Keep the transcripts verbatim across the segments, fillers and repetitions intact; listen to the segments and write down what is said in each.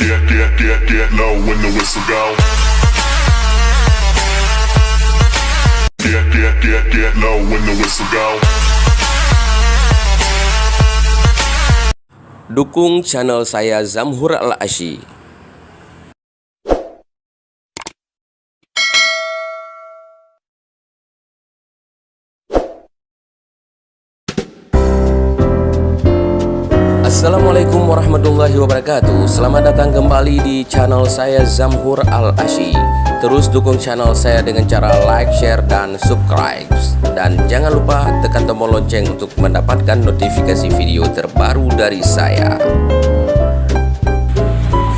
Get, get, get, get low when the whistle go. Get, get, get, get low when the whistle go. Dukung channel saya, Zamhur Al-Asyi. Assalamualaikum warahmatullahi wabarakatuh. Selamat datang kembali di channel saya, Zamhur Al-Asyi. Terus dukung channel saya dengan cara like, share, dan subscribe. Dan jangan lupa tekan tombol lonceng untuk mendapatkan notifikasi video terbaru dari saya.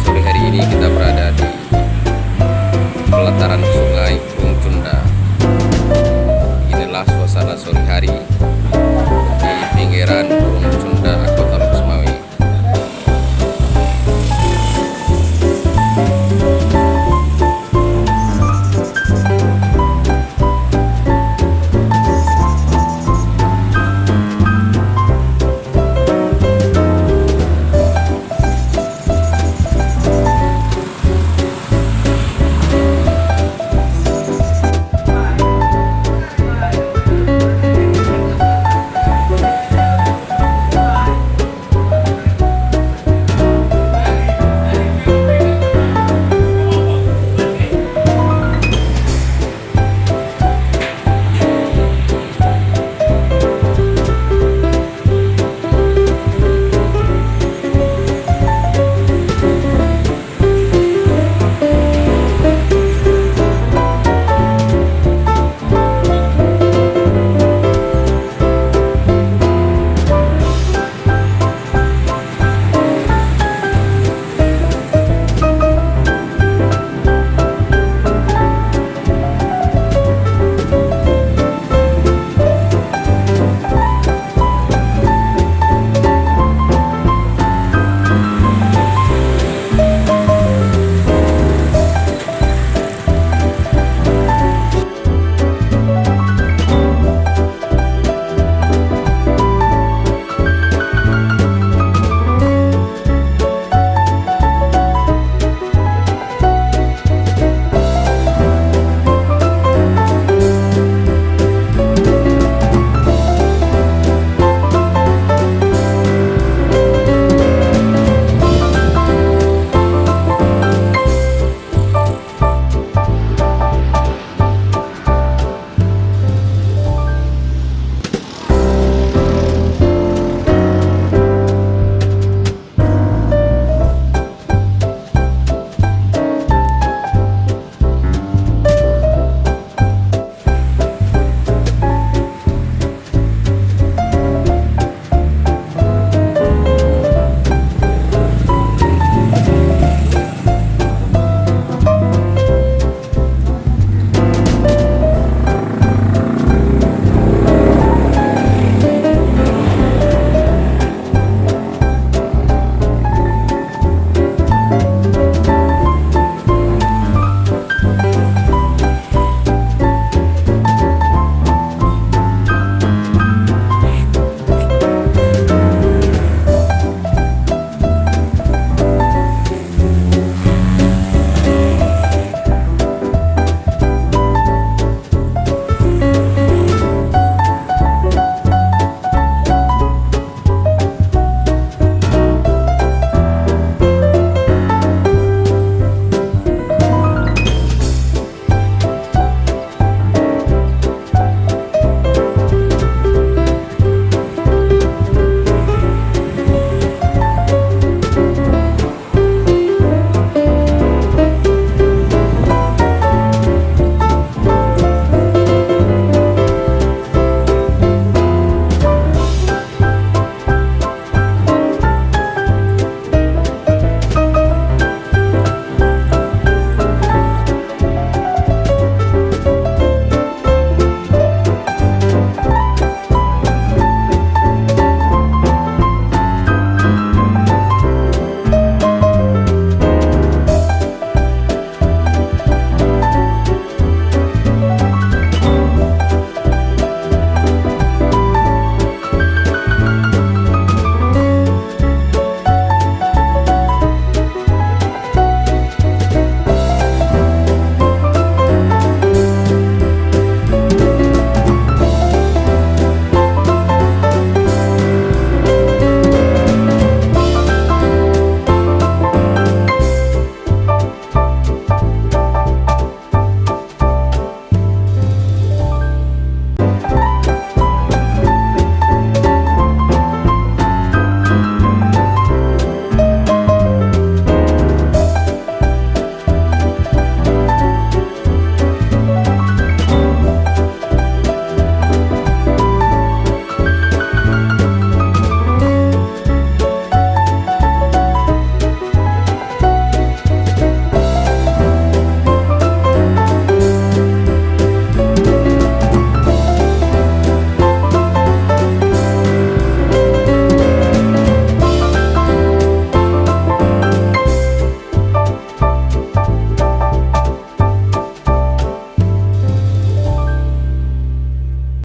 Sore hari ini kita berada di pelataran sungai